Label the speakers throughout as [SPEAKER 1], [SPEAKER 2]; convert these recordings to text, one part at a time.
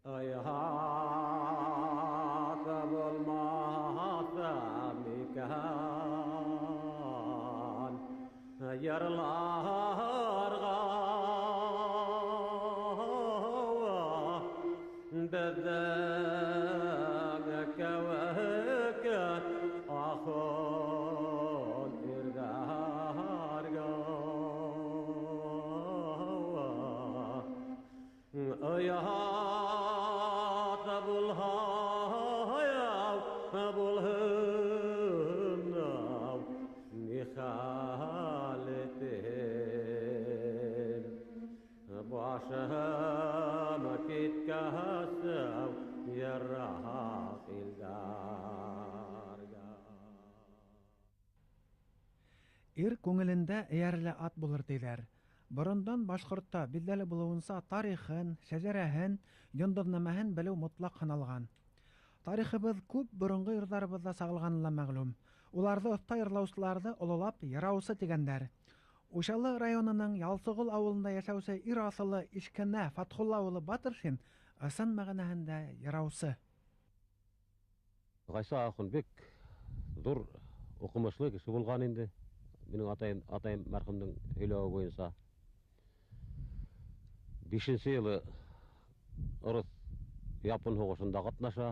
[SPEAKER 1] Оят булмаҫ микән йырларға беҙҙең кеүек ахун ирҙәргә? Оят булһа, булһын, ни хәл итим, башым киткәс йыраҡ илдәргә.
[SPEAKER 2] Ир күңелендә эйәрле ат булыр, тиҙәр. Борондан башҡортта, билдәле булыуынса, тарихын, шәжәрәһен, йондоҙнамәһен белеү мотлаҡ һаналған. Тарихыбыҙ күп боронғо йырҙарыбыҙҙа сағылғаны ла мәғлүм. Уларҙы оҫта йырлаусыларҙы ололап йыраусы тигәндәр. Учалы районының Ялсығол ауылында йәшәүсе ир аҫылы Ишкәнә Фатхулла улы Батыршин ысын мәғәнәһендә йыраусы.
[SPEAKER 3] Ғайса ахун бик ҙур уҡымышлы кеше булған инде. Минең атайым мәрхүмдең һөйләүе буйынса. 5-нсе йылы урыҫ япон һуғышында ҡатнаша,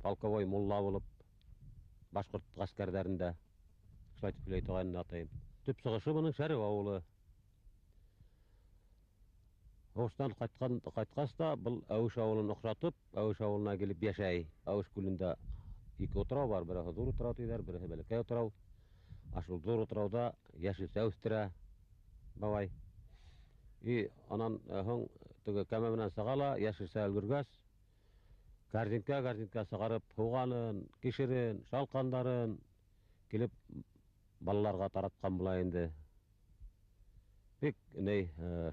[SPEAKER 3] полковой мулла булып башҡорт ғәскәрҙәрендә. Шулай итеп һөйләй торғайны атайым. Төп сығышы бының Шәриф ауылы. Һуғыштан ҡайтҡас та был Әүеш ауылын оҡшатып, Әүеш ауылына килеп йәшәй. Әүеш күлендә ике утрау бар, береһе ҙур утрау тиҙәр, береһе бәләкәй утрау. Шул ҙур утрауҙа йәшелсә үҫтерә бабай. И анан һуң теге кәмә менән сыға ла, йәшелсә өлгөргәс, кәрзинкә сығарып, һуғанын, кишерен, шалҡандарын килеп балаларға таратҡан була инде. Бик ни,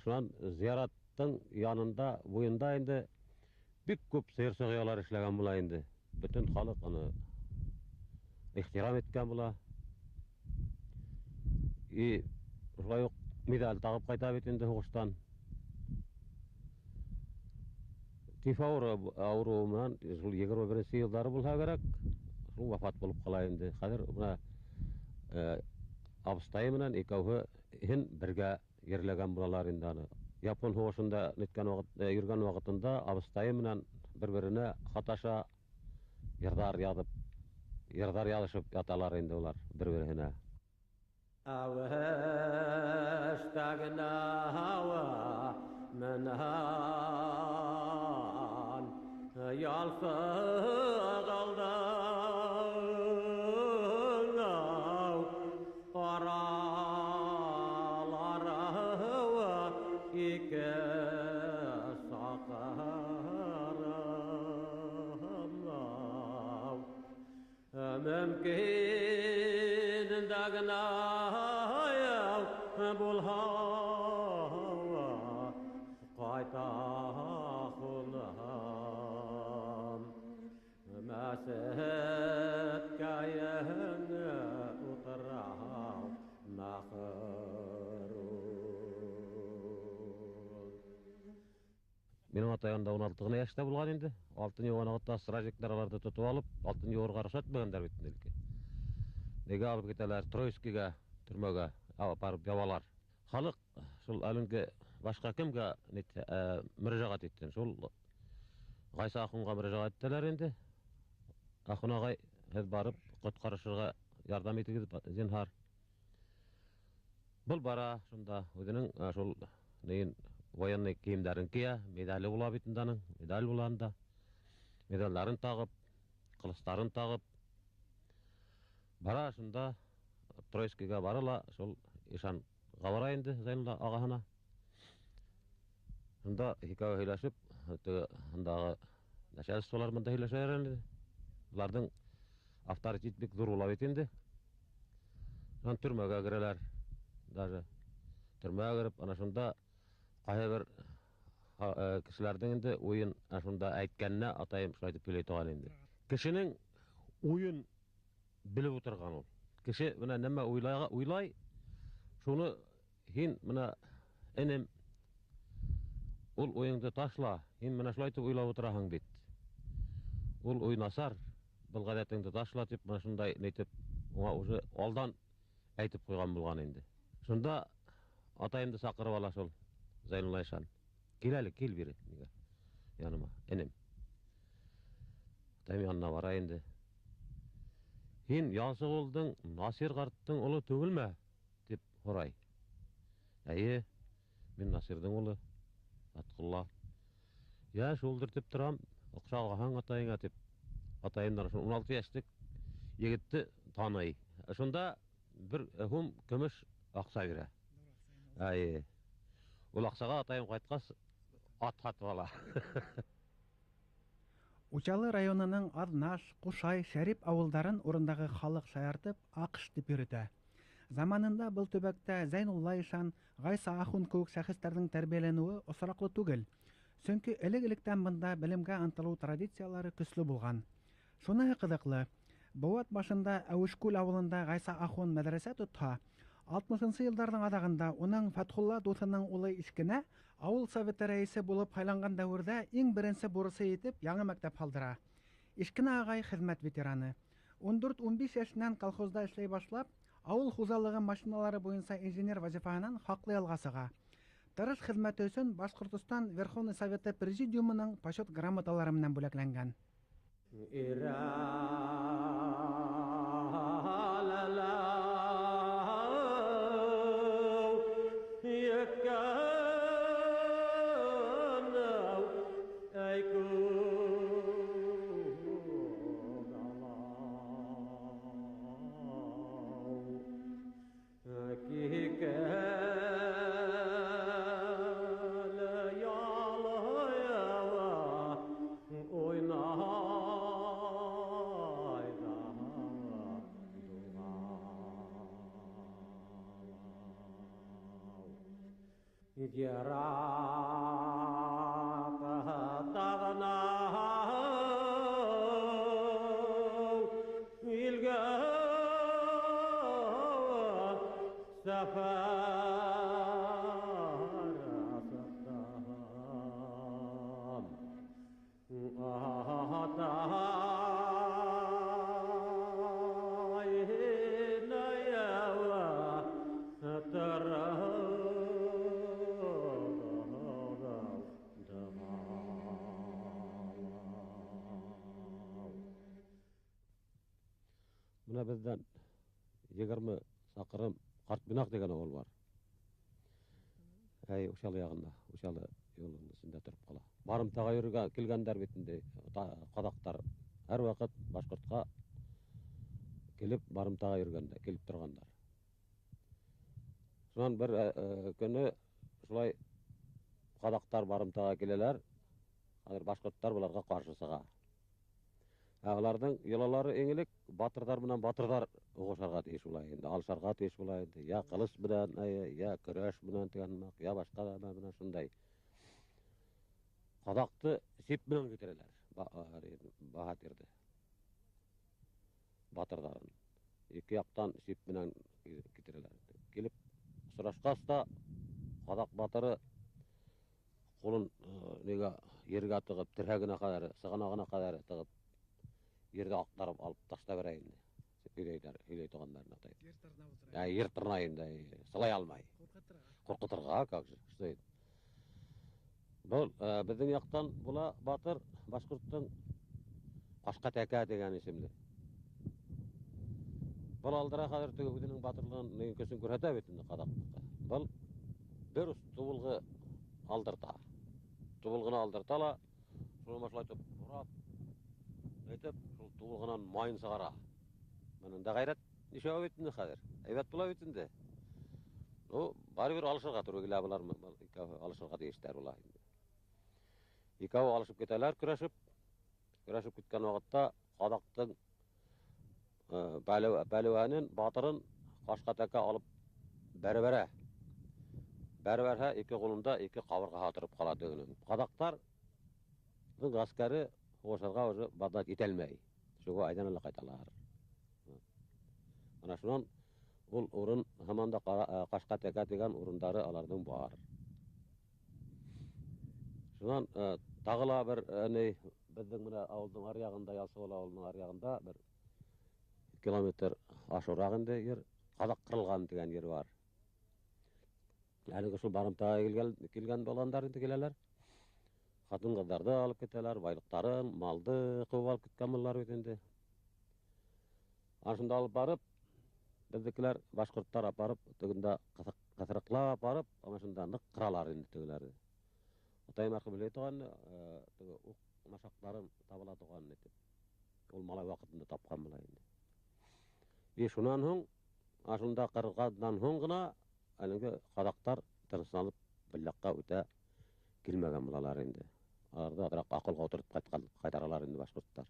[SPEAKER 3] шунан зыяраттың янында, буйында инде бик күп сыйырсыҡ оялар эшләгән була инде. Бөтөн халыҡ аны ихтирам иткән була. И шулай уҡ медаль тағып ҡайта бит инде һуғыштан. Тиф ауырыуы менән шул егерме беренсе йылдары булһа кәрәк, шул вафат булып ҡала инде. Хәҙер бына, абыстайы менән икәүһе һин бергә ерләгән булалар инде аны. Япон һуғышында ниткән ваҡыт, йөргән ваҡытында абыстайы менән бер-беренә хат аша йырҙар яҙып, йырҙар яҙышып яталар инде улар бер-береһенә.
[SPEAKER 1] Әүештәгенә менән ялсы ҡалдың, аралары ике саҡырым. Мөмкин дә генә булһа ҡайта ҡулым, мәсеткәйен ултыра мәхрүм.
[SPEAKER 3] Минең атайым да ун алты ғына йәштә булған инде. Алтын йыуған ваҡытта стражниктар уларҙы тотоп алып, алтын йыуырға рөхсәт итмәгәндәр бит инде элек. Нигә алып китәләр? Троицкийға, төрмәгә алып барып ябалар. Халыҡ шул әлеңге башҡа кемгә мөрәжәғәт итһен? Шул Ғайса ахунға мөрәжәғәт иттеләр инде. Ахун ағай, һеҙ барып ҡотҡарышырға ярҙам итегеҙ, зинһар. Был бара шунда үҙенең, шул нейен военный кейемдәрен кейә, медале була бит инде аның, медаль була анда. Медальдарын тағып, ҡылыстарын тағып бара шунда Троицкийға бара ла, шул ишанға бара инде Зәйнулла ағаһына. Шунда икәүе һөйләшеп, теге ындағы начальстволар бында һөйләшәләр инде. Уларҙың авторитет бик ҙур була бит инде. Шунан төрмәгә керәләр. Даже төрмәгә кереп, ана шунда ҡайһы бер кешеләрҙең инде уйын ана шунда әйткәненә атайым шулай итеп һөйләй торған инде. Кешенең уйын белеп ултырған ул. Кеше бына нәмә уйлай, шуны һин бына энем Ул уйыңды ташла, һин менә шулай итеп уйлап утыраһың бит. Ул уй насар, был ғәҙәтеңде ташла тип менә шундай нитеп уңа уже алдан әйтеп ҡуйған булған инде. Шунда атайымды саҡырып ала шул Зәйнулла ишан. Кил әле, кил бире нигә яныма, энем. Атайым янына бара инде. Һин Янсығолдоң Насир ҡарттың улы түгелме? Тип һорай. Әйе, мин Насирҙың улы, Фәтхулла. Йә, шулдыр тип торам, оҡшағанһың атайыңа тип. Атайымдан шул 16 йәшлек егетте таный. Шунда бер һум көмөш аҡса бирә. Әйе. Ул аҡсаға атайым ҡайтҡас ат һатып ала.
[SPEAKER 2] Учалы районының Аҙнаш, Ҡушай, Шәрип ауылдарын урындағы халыҡ шаяртып Аҡш тип йөрөтә. Заманында был төбәктә Зәйнулла ишан, Ғайса ахун кеүек шәхестәрҙең тәрбиәләнеүе осраҡлы түгел. Сөнки элек-электән бында белемгә ынтылыу традициялары көслө булған. Шуныһы ҡыҙыҡлы, быуат башында Әүешкүл ауылында Ғайса ахун мәҙрәсә тотһа, 60-нсы йылдарҙың аҙағында уның Фәтхулла дуҫының улы Ишкенә ауыл советы рәйесе булып һайланған дәүерҙә иң беренсе бурысы итеп яңы мәктәп һалдыра. Ишкенә ағай хеҙмәт ветераны. 14-15 йәшенән колхозда эшләй башлап, ауыл хужалығы машиналары буйынса инженер вазифаһынан хаҡлы ялға сыға. Тырыш хеҙмәте өсөн Башҡортостан Верховный Советы Президиумының почет грамоталары менән бүләкләнгән.
[SPEAKER 3] Бына беҙҙән 20 саҡрым Ҡартбинаҡ тигән ауыл бар. Әй, Учалы яғында, Учалы юлының эсендә тороп ҡала. Барымтаға йөрөргә килгәндәр бит инде, ҡаҙаҡтар һәр ваҡыт башҡортҡа килеп барымтаға йөрөгәндә, килеп торғандар. Шунан бер көнө шулай ҡаҙаҡтар барымтаға киләләр, хәҙер башҡорттар быларға ҡаршы сыға. Ә уларҙың йолалары иң элек батырҙар менән батырҙар һуғышырға тейеш була инде, алышырға тейеш була инде. Я ҡылыс менән, я көрәш менән тигән һымаҡ, я башҡа нәмә менән шундай. Ҡаҙаҡты сип менән китерәләр, баһадирҙы. Батырҙарын. Ике яҡтан сип менән китерәләр. Килеп осрашҡас та ҡаҙаҡ батыры ҡулын нигә ергә тығып, терһәгенә ҡәҙәр, сығанағына ҡәҙәр тығып, ерҙе аҡтарып алып ташлап бәрә инде. Һөйләйҙәр, һөйләй торғандарына атай.
[SPEAKER 2] Ер тырнап ултыра.
[SPEAKER 3] Ә, ер тырнай инде, сылай алмай.
[SPEAKER 2] Ҡурҡытырға.
[SPEAKER 3] Ҡурҡытырға, как же, что это? Был беҙҙең яҡтан була батыр башҡорттоң Ҡашҡа Тәкә тигән исемле. Был алдыра хәҙер теге үҙенең батырлығын көсөн күрһәтә бит инде ҡаҙаҡтыҡы. Был бер ус тубылғы алдырта. Тубылғыны алдырта ла, шуны шулай итеп урап, әйтеп, шул тубылғынан майын сығара. Бының да ғәйрәт нисәү бит инде хәҙер. Әйбәт була бит инде. Ну, барыбер алышырға тура килә былар, был икәүһе алышырға тейештәр була инде. Икәү алышып китәләр, көрәшеп. Көрәшеп киткән ваҡытта ҡаҙаҡтың бәлеүәнен, батырын Ҡашҡа Тәкә алып бәрә-бәрә. Бәрә-бәрһә ике ҡулында ике ҡабырғаһы тороп ҡала тегенең. Ҡаҙаҡтарҙың ғәскәре һуғышырға уже баҙнат итәлмәй. Шуға айҙан әле ҡайталар. Ана шунан ул урын һаман да Ҡашҡа Тәкә тигән урындары аларҙың бар. Шунан тағы ла бер ни беҙҙең менә ауылдың аръяғында, Ялсығол ауылының аръяғында бер километр ашыуыраҡ инде ер, Ҡаҙаҡ ҡырылған тигән ер бар. Әлеге шул барымтаға килгән булғандар инде киләләр. Ҡатын-ҡыҙҙарҙы алып китәләр, байлыҡтарын, малды ҡыуып алып киткән булалар бит инде. Ана шунда алып барып, беҙҙекеләр, башҡорттар апарып, тегендә ҡыҫырыҡлап апарып, ана шунда ныҡ ҡыралар инде тегеләрҙе. Атайым мәрхүм һөйләй торған, теге уҡ машаҡтарын табыла торған итеп. Ул малай ваҡытында тапҡан була инде. И шунан һуң, ана шунда ҡырғандан һуң ғына әлеге ҡаҙаҡтар тынысланып был яҡҡа үтә килмәгән булалар инде. Аларҙы аҙыраҡ аҡылға ултыртып ҡайтаралар инде башҡорттар.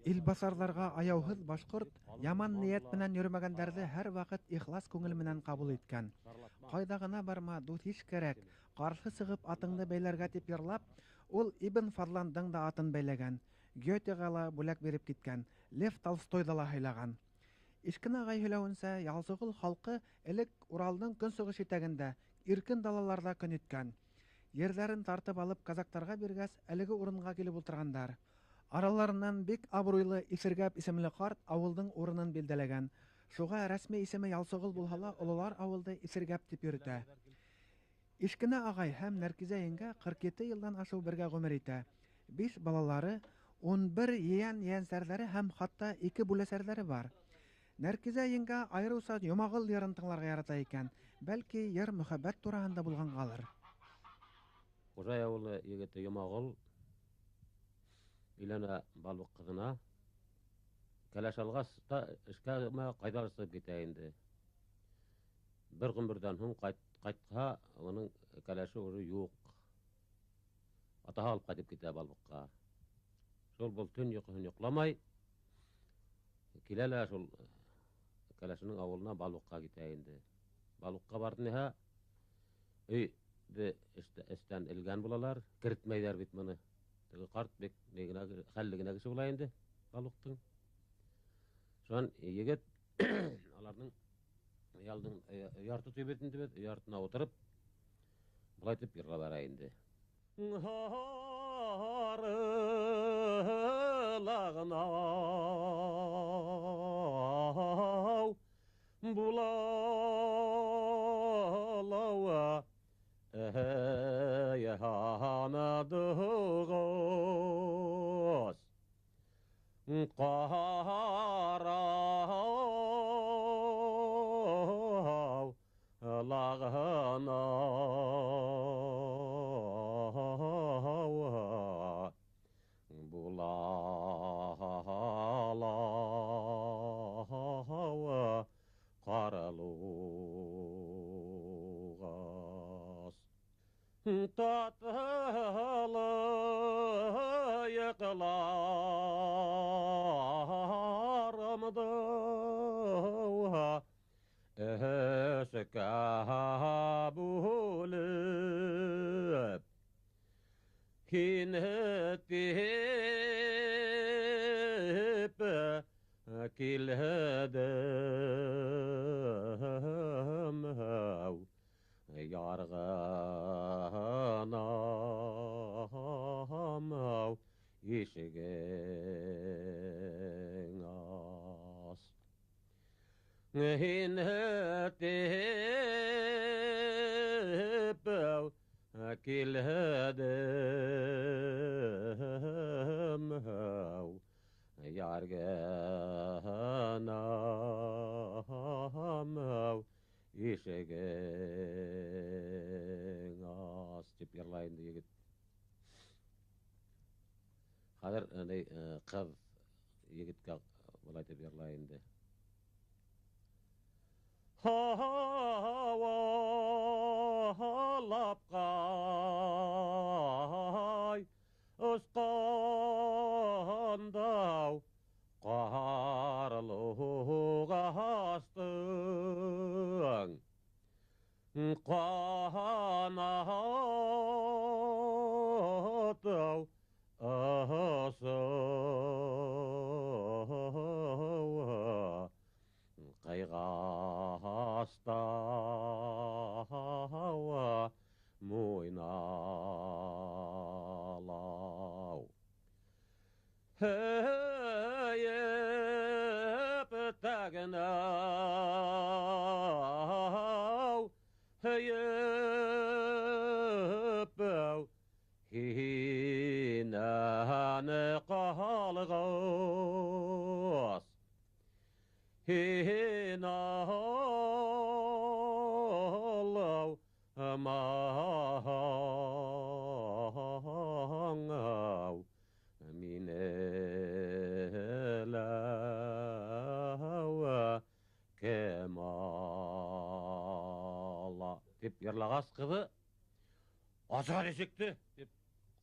[SPEAKER 2] Илбасарҙарға аяуһыҙ башҡорт яман ниәт менән йөрөмәгәндәрҙе һәр ваҡыт ихлас күңел менән ҡабул иткән. Ҡайҙа ғына барма, дуҫ-иш кәрәк, ҡаршы сығып атыңды бәйләргә тип йырлап, ул Ибн Фадландың да атын бәйләгән, Гётеға ла бүләк биреп киткән, Лев Толстойҙы ла һыйлаған. Ишкен ағай һөйләүенсә, Ялсығол халҡы элек Уралдың көнсығыш итәгендә, иркен далаларҙа көн иткән. Ерҙәрен тартып алып казактарға биргәс, әлеге урынға килеп ултырғандар. Араларынан бик абруйлы Иҫергәп исемле ҡарт ауылдың урынын билдәләгән. Шуға рәсми исеме Ялсығол булһа ла, ололар ауылды Иҫергәп тип йөрөтә. Ишкенә ағай һәм Нәркизә еңгә 47 йылдан ашыу бергә ғүмер итә. 5 балалары, 11 ейән-ейәнсәрҙәре һәм хатта 2 бүләсәрҙәре бар. Нәркизә еңгә айырыуса Йомағол йырын тыңларға ярата икән. Бәлки йыр мөхәббәт тураһында булғанғалыр.
[SPEAKER 3] Ҡужай ауылы егете Йомағол өйләнә балыҡ ҡыҙына. Кәләш алғас та эшкә ҡайҙалыр сығып китә инде. Бер ғүмерҙән һуң ҡайтһа, уның кәләше уже юҡ. Атаһы алып ҡайтып китә балыҡҡа. Шул был төн йоҡоһон йоҡламай килә лә шул кәләшенең ауылына балыҡҡа китә инде. Балыҡҡа барҙы ниһә, өйҙө эстән элгән булалар, керетмәйҙәр бит быны. Теге ҡарт бик ни генә, хәлле генә кеше була инде балыҡтың. Шунан егет аларҙың ялдың ярты төбө бит инде бит, яртына ултырып былай тип йырға бара инде. Һарылағынау булалауа Эйһанадығос ҡарау лағынау булалау ҡаралыу. Tatlı yıqlarımdı Eşkə bölüp Hine tip kildim Yarğanam işigin as Hine tip kildim Yarğanam işigin as тип йырлай инде егет. Хәҙер ҡыҙ егеткә былай тип йырлай инде. Һауалап ҡай осҡандау ҡарлуғастың ҡанатау осоуа ҡыйғастауа муйналау. Һөйөп тәгенәү, һөйөп һинән ҡалғас, һин алау маңау мине ләүә кем ала тип йырлағас ҡыҙы асығыр ишекте тип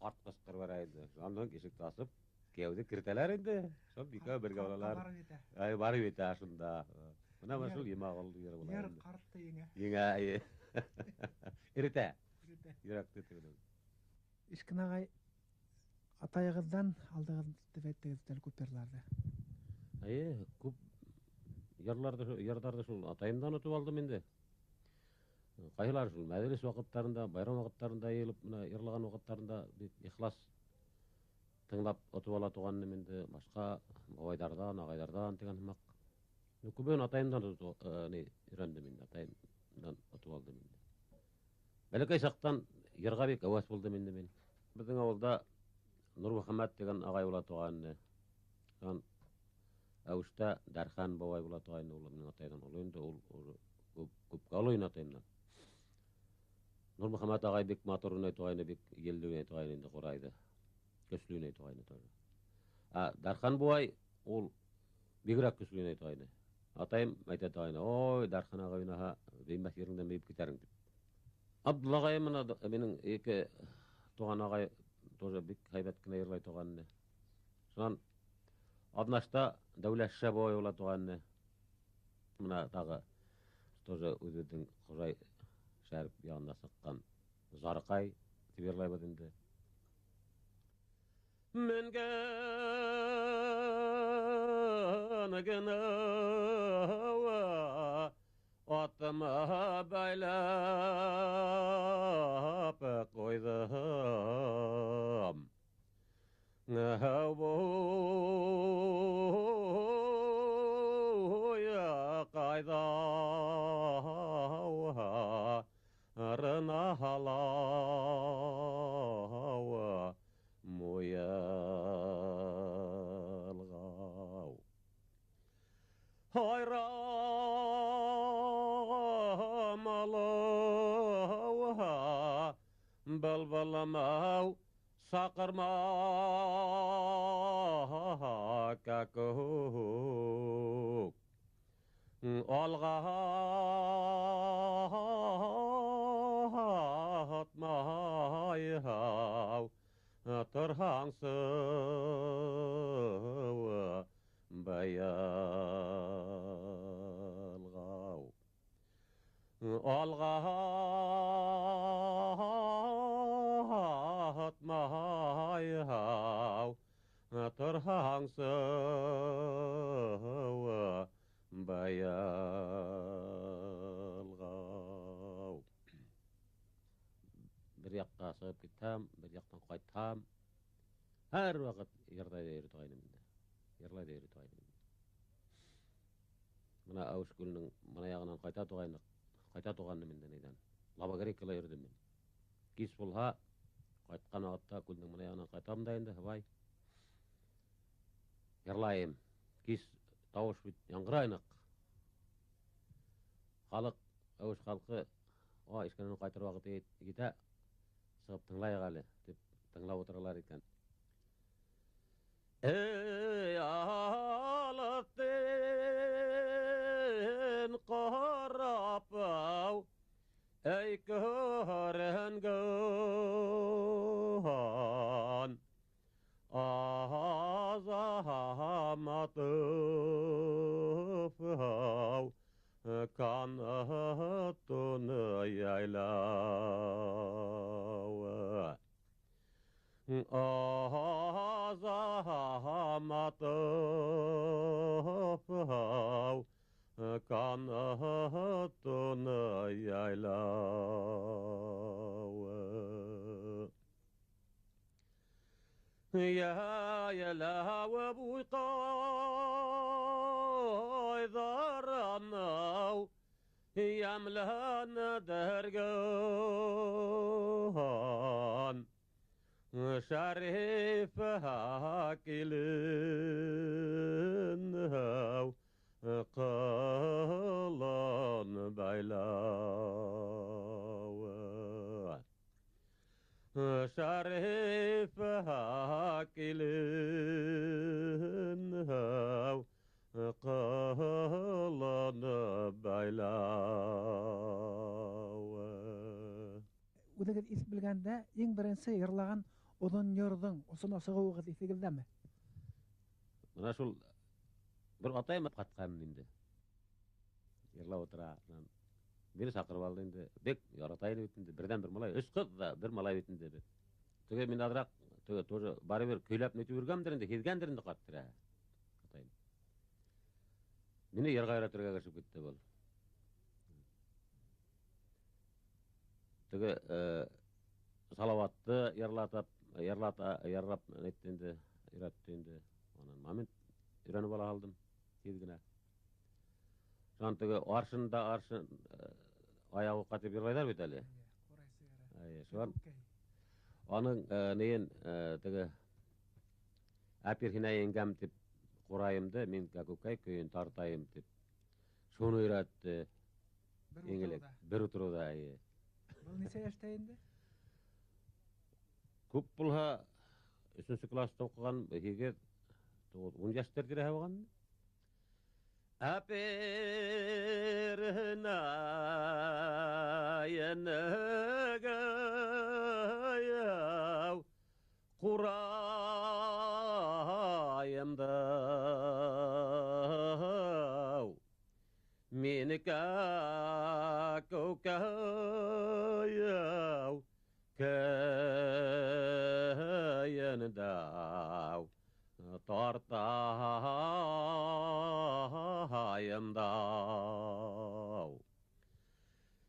[SPEAKER 3] ҡарт ҡысҡырып бара инде. Шунан ишекте асып кейәүҙе кертәләр инде. Шул икәү бергә булалар. Ай, барып етә шунда. Бына шул Йомағол йыры була.
[SPEAKER 2] Йыр ҡартты еңә.
[SPEAKER 3] Еңә, эйе. Иретә. Йөрәкте тегеләү.
[SPEAKER 2] Ишкин ағай, атайығыҙҙан алдығыҙ тип әйттегеҙ бит әле күп йырларҙы.
[SPEAKER 3] Эйе, күп йырҙарҙы шул атайымдан отоп алдым инде. Ҡайһылар шул мәҙрис ваҡыттарында, байрам ваҡыттарында йыйылып, бына йырлаған ваҡыттарында бик ихлас тыңлап отоп ала торған инде. Башҡа бабайҙарҙан, ағайҙарҙан тигән һымаҡ. Күбен атайымдан өйрәндем инде, атайымдан отоп алдым инде. Бәләкәй саҡтан йырға бик әүәҫ булдым инде мин. Беҙҙең ауылда Нурмөхәммәт тигән ағай була торған ине. Унан Әүештә Дәрхан бабай була торған ине, ул минең атайҙан оло инде, ул күпкә оло ине атайымдан. Нурмөхәммәт ағай бик матур уйнай торған ине, бик елле уйнай торған ине ҡурайҙы. Көслө уйнай торған ине тоже. Ә Дәрхан бабай ул бигерәк көслө уйнай торған ине. Атайым әйтә торған ине, ой, Дәрхан ағай уйнаһа, беймәҫ ереңдән бейеп китәрең тип. Абдулла ағай мына минең ике туған ағай тоже бик һәйбәт кенә йырлай торған ине. Шунан Аҙнашта Дәүләтша бабай була торған ине. Мына тағы тоже үҙебеҙҙең Ҡужай Шәриф янына сыҡҡан Зарҡай тип йырлайбыҙ инде. Менгән генә атыма бәйләп ҡуйҙым. Буя ҡайҙа рына һалауы муйылғау. Хайрамалауа былбыламау саҡырма кәкүк. Алға Алғатмай һау торһаңсы быйылғау. Алғатмай һау торһаңсы быйылғау. Бер яҡҡа сығып китһәм, бер яҡтан ҡайтһам, һәр ваҡыт йырлай ҙа йөрөй торғайным инде. Йырлай ҙа йөрөй торғайным. Бына Әүеш күленең бына яғынан ҡайта торғайныҡ, ҡайта торғаным инде нейҙән. Лабагрекала йөрөйөм мин. Кис булһа, ҡайтҡан ваҡытта күлдең бына яғынан ҡайтам да инде, һыбай. Йырлайым. Кис тауыш бит яңғырай ныҡ. Халыҡ, Әүеш халҡы, Ишкәнән ҡайтыр ваҡыты етә, сығып тыңлайыҡ әле, тип тыңлап ултыралар икән. Эй, алыҫтан ҡарап ау, эй, күренгән Азаматов ау, канатын яйлауы. Азаматов ау, канатын яйлауы. Яйлауы буйҡайҙаранау, йәмләне дәргән. Шәриф килен һау, ҡылын бәйләүе. Шәриф килен һау, ҡылын бәйләүе.
[SPEAKER 2] Үҙегеҙ иҫ белгәндә иң беренсе йырлаған оҙон йырҙың осона сығыуығыҙ иҫегеҙҙәме?
[SPEAKER 3] Бына шул бер атайым ҡатҡан инде. Йырлап ултыра. Мине саҡырып алды инде. Бик ярата ине бит инде. Берҙән бер малай, өс ҡыҙ ҙа бер малай бит инде бит. Теге мин аҙыраҡ, теге тоже барыбер көйләп нитеп йөргәндер инде, һиҙгәндер инде ҡарт тирәһе. Атайым. Мине йырға өйрәтергә керешеп китте был. Теге Салаватты йырлатып, йырлата, йырлап нитте инде, өйрәтте инде. Анан момент өйрәнеп ала алдым тиҙ генә. Шунан теге аршын да аршын, аяғы ҡатып йырлайҙар бит әле. Эйе, шунан аның нейен, теге әпир һинә еңгәм тип ҡурайымды, мин кәкүкәй көйөн тартайым тип. Шуны өйрәтте.
[SPEAKER 2] Бер
[SPEAKER 3] Иң элек.
[SPEAKER 2] ултырыуҙа.
[SPEAKER 3] Бер ултырыуҙа, эйе.
[SPEAKER 2] Был нисә йәштә инде?
[SPEAKER 3] Күп булһа, өсөнсө класста уҡыған, һигеҙ, туғыҙ, ун йәштәр тирәһе булған. Әперһенә енегәйәү, ҡурайымдау. Мине кәкүкәйәү, кәйендәү, тартайымдау.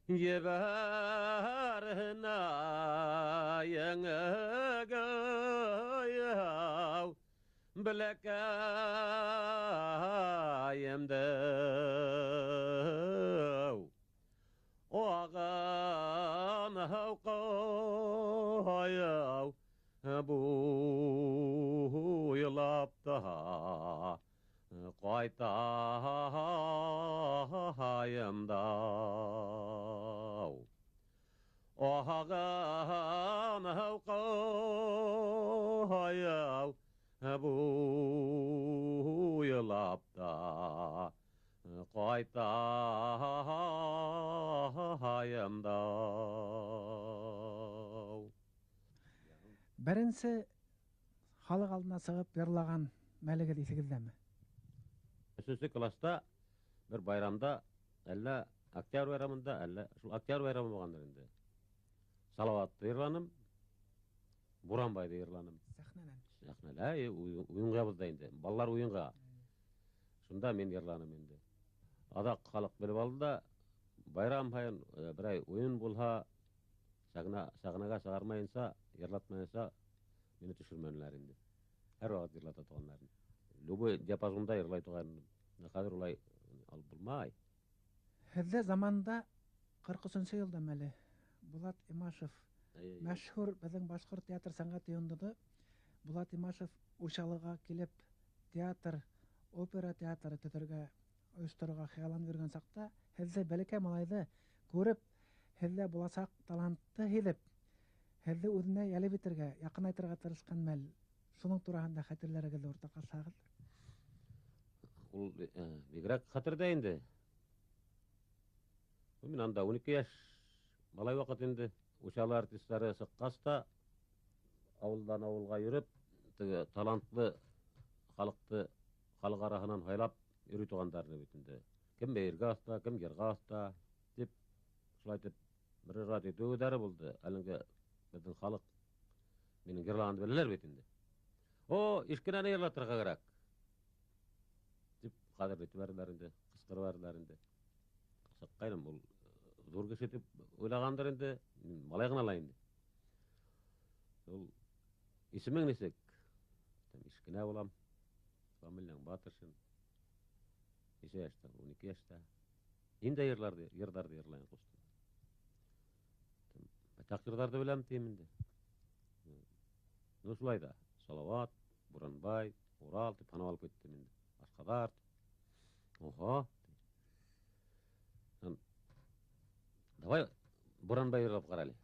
[SPEAKER 3] Ебәрһенә еңегәйәү, беләкәйемдәү. Ағын һауҡайау, буйлап та ҡайтайымдау. Ағын һауҡайау, буйлап та ҡайтайымдау.
[SPEAKER 2] Беренсе халыҡ алдына сығып йырлаған мәлегеҙ иҫегеҙҙәме?
[SPEAKER 3] Өсөнсө класста бер байрамда, әллә октябрь байрамында, әллә шул октябрь байрамы булғандыр инде. Салаватты йырланым, Буранбайҙы йырланым.
[SPEAKER 2] Сәхнәнән?
[SPEAKER 3] Сәхнәлә, уйынға булды инде. Балалар уйынға. Шунда мин йырланым инде. Аҙаҡ халыҡ белеп алды да, байрам һайын берәй уйын булһа, сәхнәгә сығармайынса, йырлатмайынса мине төшөрмәнеләр инде. Һәр ваҡыт йырлата торғандар. Любой диапазонда йырлай торған. Хәҙер улай алып булмай.
[SPEAKER 2] Һеҙҙе заманда 43 йылда мәле Булат Имашев, мәшһүр беҙҙең башҡорт театр сәнғәте йондоҙо Булат Имашев Учалыға килеп театр, опера театры төҙөргә, ойошторорға хыялланып йөрөгән саҡта һеҙҙе бәләкәй малайҙы күреп, һеҙҙә буласаҡ талантты һиҙеп, һеҙҙе үҙенә йәлеп итергә, яҡынайтырға тырышҡан мәл. Шуның тураһында хәтерләрегеҙҙе уртаҡлашһағыҙ.
[SPEAKER 3] Ул бигерәк хәтерҙә инде. Мин анда 12 йәш малай ваҡыт инде. Учалы артисттары сыҡҡас та ауылдан ауылға йөрөп, теге талантлы халыҡты халыҡ араһынан һайлап йөрөй торғандарҙы бит инде. Кем бейергә оҫта, кем йырға оҫта тип шулай итеп мөрәжәғәт итеүҙәре булды. Әлеге беҙҙең халыҡ минең йырлағанды беләләр бит инде. О, Ишкенәне йырлатырға кәрәк тип хәҙер әйтеп бәрҙеләр инде, ҡысҡырып бәрҙеләр инде. Сыҡҡайным, ул ҙур кеше тип уйлағандыр инде, мин малай ғына ла инде. Ул исемең нисек? Ишкенә булам. Фамилияң Батыршин. Нисә йәштә? 12 йәштә. Ниндәй йырҙарҙы йырлайың, ҡустым? Байтаҡ йырҙарҙы беләм тием инде. Ну, шулай да. Салават, Буранбай, Урал тип һанап алып киттем инде. Ашҡаҙар. Охо. Давай Буранбай йырлап ҡара әле.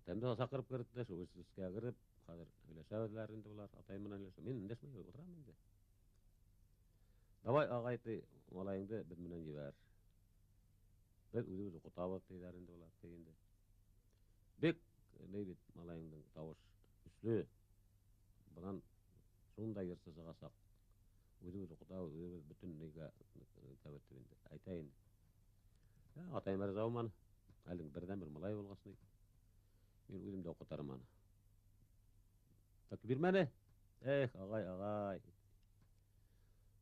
[SPEAKER 3] Атайым да саҡырып керетте, шул эскә кереп, хәҙер һөйләшәбеҙләр инде улар, атайым менән һөйләшә. Мин өндәшмәй ултырам инде. Давай, ағай, ти, малайыңды беҙ менән ебәр. Беҙ үҙебеҙ уҡытабыҙ, тиҙәр инде улар, ти инде. Бик ни бит малайыңдың тауыш көслө. Бынан шундай йырсы сығасаҡ. Үҙебеҙ уҡытабыҙ, үҙебеҙ бөтөн нигә тәүәттеп инде. Әйтә инде. Атайым риза булманы. Әле берҙән-бер малай булғас ни. Мин үҙем дә уҡытарым аны. Так бирмәне. Эх, ағай, ағай.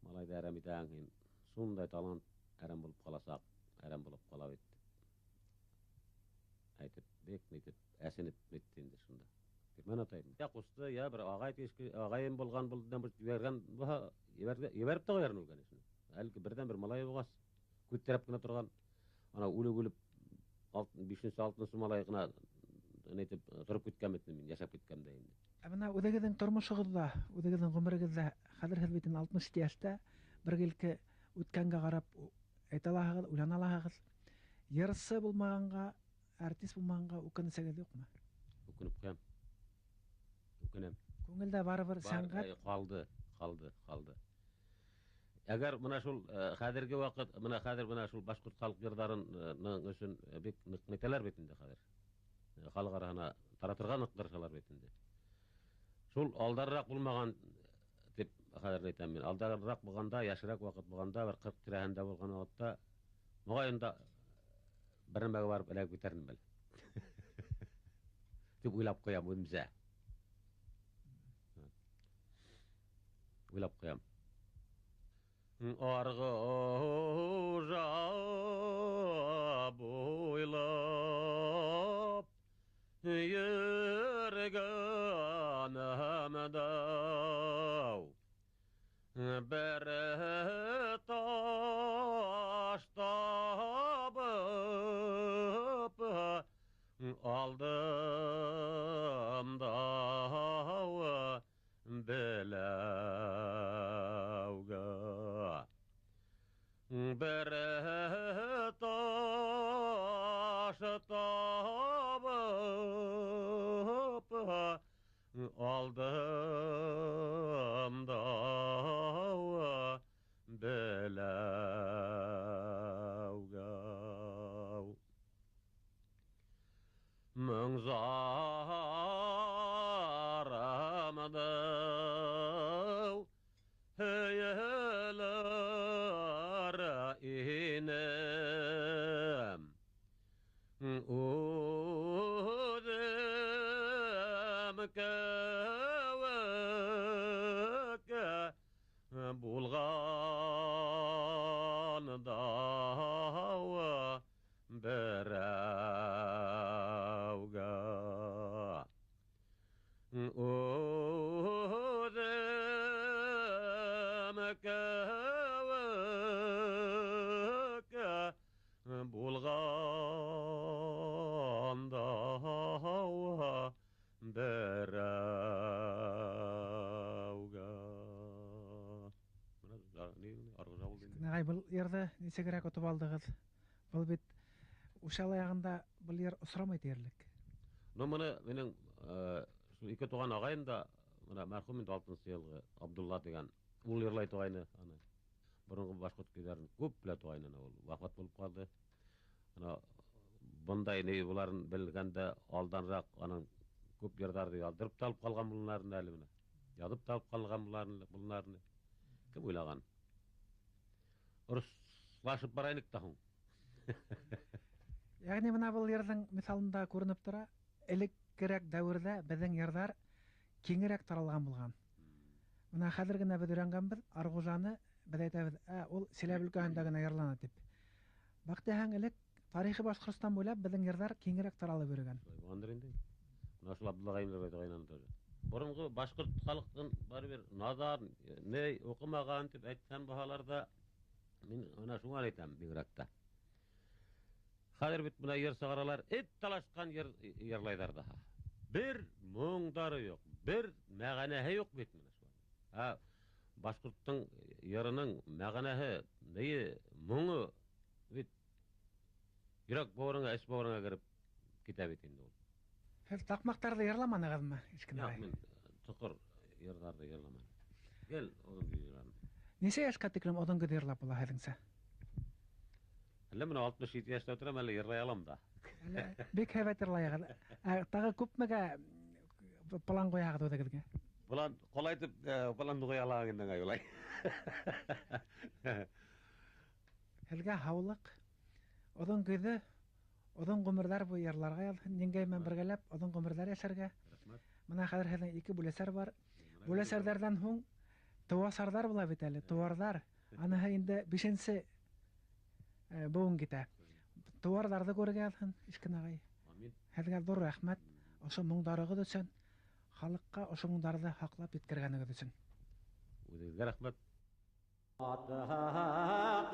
[SPEAKER 3] Малайҙы әрәм итәһең һин. Шундай талант әрәм булып ҡаласаҡ, әрәм булып ҡала бит. Әйтеп, бик нитеп, әсенеп нитте инде шунда. Бирмәне атайым. Я ҡусты, я бер ағай тейешке, ағайым булған булды, бер ебәргән булһа, ебәреп тә ҡуярын ул, конечно. Әле берҙән-бер малай булғас, күҙ терәп кенә торған, ана үлеп-үлеп, бишенсе, алтынсы малай ғына нитеп тороп киткән бит мин, йәшәп киткән дә инде.
[SPEAKER 2] Ә бына үҙегеҙҙең тормошоғоҙҙа, үҙегеҙҙең ғүмерегеҙҙә, хәҙер һеҙ бит инде 67 йәштә, бер үткәнгә ҡарап әйтә алаһығыҙ, уйлана алаһығыҙ. Йырсы булмағанға, артист булмағанға үкенсәгеҙ юҡмы?
[SPEAKER 3] Үкенеп ҡуям. Үкенәм.
[SPEAKER 2] Күңелдә барыбер
[SPEAKER 3] Бар,
[SPEAKER 2] сәнғәт
[SPEAKER 3] ҡалды, ҡалды, ҡалды. Әгәр бына шул хәҙерге ваҡыт, бына хәҙер бына шул башҡорт халыҡ йырҙарының өсөн бик ныҡ нитәләр бит инде хәҙер. Халыҡ араһына таратырға ныҡ тырышалар бит инде. Шул алдарыраҡ булмаған тип хәҙер әйтәм мин. Алдарыраҡ булғанда, йәшерәк ваҡыт булғанда, бер 40 тирәһендә булған ваҡытта моғайын да бер нәмәгә барып эләгеп китәр инем әле. Тип уйлап ҡуям үҙемсә. Уйлап ҡуям. Арғыжа буйлап йөргән дау, бер таш табып алдым дау беләүгә. Бер таш табып алдым дау беләүгә. Моң зарымды һөйөлөр инем, үҙем кеүек булған дау берәүгә. Үҙем кеүек булған дау берәүгә.
[SPEAKER 2] Ағай, был йырҙы нисегерәк отоп алдығыҙ? Был бит Үшал аяғында был йыр осрамай тиерлек.
[SPEAKER 3] Ну, быны минең шул ике туған ағайым да, бына мәрхүм инде алтынсы йылғы Абдулла тигән, ул йырлай туғайны, аны. Боронғо башҡорт көйҙәрен күп белә туғайны, ул вафат булып ҡалды. Ана бындай ни буларын белгәндә алданраҡ аның күп йырҙарҙы яҙҙырып та алып ҡалған булаларын әле бына. Яҙып та алып ҡалған булаларын. Кем уйлаған? Урыҫлашып барайныҡ та һуң.
[SPEAKER 2] Йәғни бына был йырҙың миҫалында күренеп тора, элеккерәк дәүерҙә беҙҙең йырҙар киңерәк таралған булған. Бына хәҙер генә беҙ өйрәнгәнбеҙ, Арғужаны беҙ әйтәбеҙ, ул Силәбе өлкәһендә генә йырлана тип. Баҡтиһәң, элек тарихи Башҡортостан буйлап беҙҙең йырҙар киңерәк таралып йөрөгән.
[SPEAKER 3] Шулай булғандыр инде. Бына шул Абдулла ағайым йырлай торғайны тоже. Боронғо башҡорт халыҡтың барыбер наҙар, ни уҡымаған тип әйтһәм баһалар ҙа, мин бына шуңа әйтәм бигерәк тә. Хәҙер бит бына йыр сығаралар, эт талашҡан йыр йырлайҙар ҙа. Бер моңдары юҡ, бер мәғәнәһе юҡ бит менә шул. Башҡорттоң йырының мәғәнәһе, нейе, моңо бит йөрәк бауырыңа, эс бауырыңа кереп китә бит инде ул.
[SPEAKER 2] Һеҙ таҡмаҡтарҙы йырламанығыҙмы, Ишкин
[SPEAKER 3] Юҡ,
[SPEAKER 2] ағай?
[SPEAKER 3] мин тоҡор йырҙарҙы йырламаным. Гел оҙон көй йырланым.
[SPEAKER 2] Нисә йәшкә тиклем оҙон көй йырлап була һеҙҙеңсә?
[SPEAKER 3] Әллә менә 67 йәштә ултырам, әллә йырлай алам да.
[SPEAKER 2] Әллә бик һәйбәт йырлайһығыҙ. Тағы күпмегә план ҡуяһығыҙ үҙегеҙгә?
[SPEAKER 3] План ҡалайтып, планды ҡуя алаһың инде ыңғай улай.
[SPEAKER 2] Һеҙгә һаулыҡ, оҙон көйҙө, оҙон ғүмерҙәр буйы йырларға яҙһын, еңгәй менән бергәләп оҙон ғүмерҙәр йәшәргә.
[SPEAKER 3] Рәхмәт.
[SPEAKER 2] Бына хәҙер һеҙҙең ике бүләсәр бар. Бүләсәрҙәрҙән һуң тыуасарҙар була бит әле, тыуарҙар. Аныһы инде бишенсе быуын китә. Тыуарҙарҙы күрергә яҙһын, Ишкин ағай.
[SPEAKER 3] Амин.
[SPEAKER 2] Һеҙгә ҙур рәхмәт ошо моңдарығыҙ өсөн, халыҡҡа ошо моңдарҙы һаҡлап еткергәнегеҙ өсөн.
[SPEAKER 3] Үҙегеҙгә рәхмәт.
[SPEAKER 1] Атаҡай.